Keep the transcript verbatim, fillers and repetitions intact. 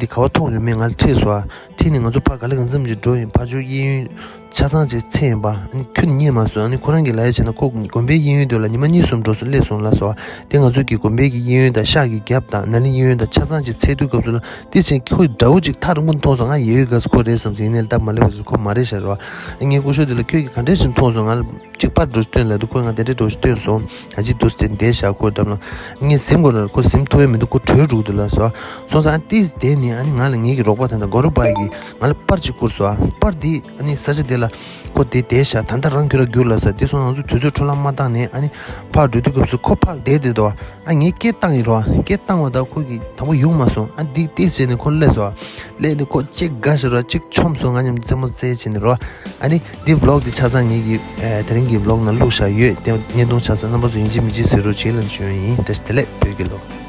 འདི་ག་བ་མཐོང་ཡོད་མེད་ང་ལ་ཁྲིད་སོང་ཨ། ཁྲིད་ནས་ང་ཚོ་ཕར་ག་ལེ་གང་འཚམ་ཅིག་འགྲོ་ཡིན། ཕར་ཕྱོགས་གཡས་གཡོན་ཆ་ཚང་ཅིག་འཚོལ་ཡིན་པ། ཨ་ནི་ཁྱོན་ནས་རྙེད་མ་སོང་། ཨ་ནི་ཁོ་རང་གིས་ལབ་ཡ་བྱས་ན་ཁོ་དགོན་པའི་གཡས་གཡོན་དེ་ལ་ཉི་མ་གཉིས་གསུམ་འགྲོ་སོང་སླེབས་སོང་ལབ་སོང་ཨ། དེ་ང་ཚོ་གི་དགོན་པའི་གི་གཡས་གཡོན་དང་ཤག་གི་རྒྱབ་དང་ནཱ་ལེནྡྲའི་གཡས་གཡོན་དང་ཆ་ཚང་ཅིག་འཚོལ་དུས་སྐབས་སུ་ལ། དེ་བཞིན་ཁོའི་དགྲ་བོ་ཅིག་ཐག་རིང་པོ་མཐོང་སོང་། ང་ཡོད་ག་ཁོ་རེད་བསམ་ཟིན་ནས་ལྟ་མ་སླེབས་པ་ཁོ་མ་རེད་ཤག་རོ། ངས་སྐུ་ཞབས་དེ་ལ་ཁྱོད་ཀྱིས་ག་འདྲས་ཞིག་མཐོང་སོང་། ང་ལ་ཅིག་པར་འགྲོ་སྟོན་ལབ་དུས་ཁོས་ང་དེ་འདྲས་འགྲོ་སྟོན་སོང་། ཨ་ཅིག་འདུག་སྟེ་བསྡད་ཤག་ཁོའི་འགྲམ་ལ། ངས་ཟིན་དགོས་ལ་ཁོ་ཟིན་ཐུབ་ཡ་མི་འདུག་ཁོ་བྲོས་འགྲོ་གི་འདུག་ལབ་སོང་། སོང་ཙང་ཨ་ཏིས་བསྡད་ནས་ཨ་ནི་ང་ལ་ངེད་ཀྱི་རོགས་པ་དེ་འདྲ་གོ་རུ་པ་གིས་ང་ལ་པར་ཅིག་བསྐུར་སོང་ཨ། པར་འདི་ཨ་ནི་ས་ཆ་དེ་ལ་ཁོ་དེ་བསྡད་ཤག་ད་ལྟ་རང་ཁྱོད་ར་རྒྱུགས་ལབ་ས་དེ་སོང་ང་ཚོ་དུས་ཚོད་འཕྲོ་བརླག་མ་བཏང་ནས་ཨ་ནི་ཕར་འགྲོ་དུས་སྐབས་སུ་ཁོ་ཕར་བསྡད་བསྡད་འདུག་ཨ། ཨ་ངས་སྐད་བཏང་ཡིན་རོ། སྐད་བཏང་བ་དང་ཁོ་གིས་དང་པོ་ཡོང་མ་སོང་། ཨ་འདི་ཏིས་བྱས་ནས་ཁོ་སླེབས་སོང་། སླེབས་ནས་ཁོ་ཅིག་དགའ་ཤག་རོ། ཅིག་ཆོམས་སོང་། ང་མཉམ་རྩེད་མོ་རྩེད་བྱས་ནས་རོ། ཨ་ནི་འདི་བི་ལོག་འདི་ཆ་ཚང་ངེད་ཀྱི་ཨ་དེ་རིང་གི་བི་ལོག་ནང་བླུགས་བཞག་ཡོད། དེ་བརྙན་ཐུང་ཆ་ཚང་རྣམ་པ་ཚོ་ཡིན་གཅིག་མིན་གཅིག་གཟིགས་རོགས་བྱེད་ལབ་ཞུ་ཡ་ཡིན། བཀྲ་ཤིས་བདེ་ལེགས། བོད་ཀྱི་ལོ།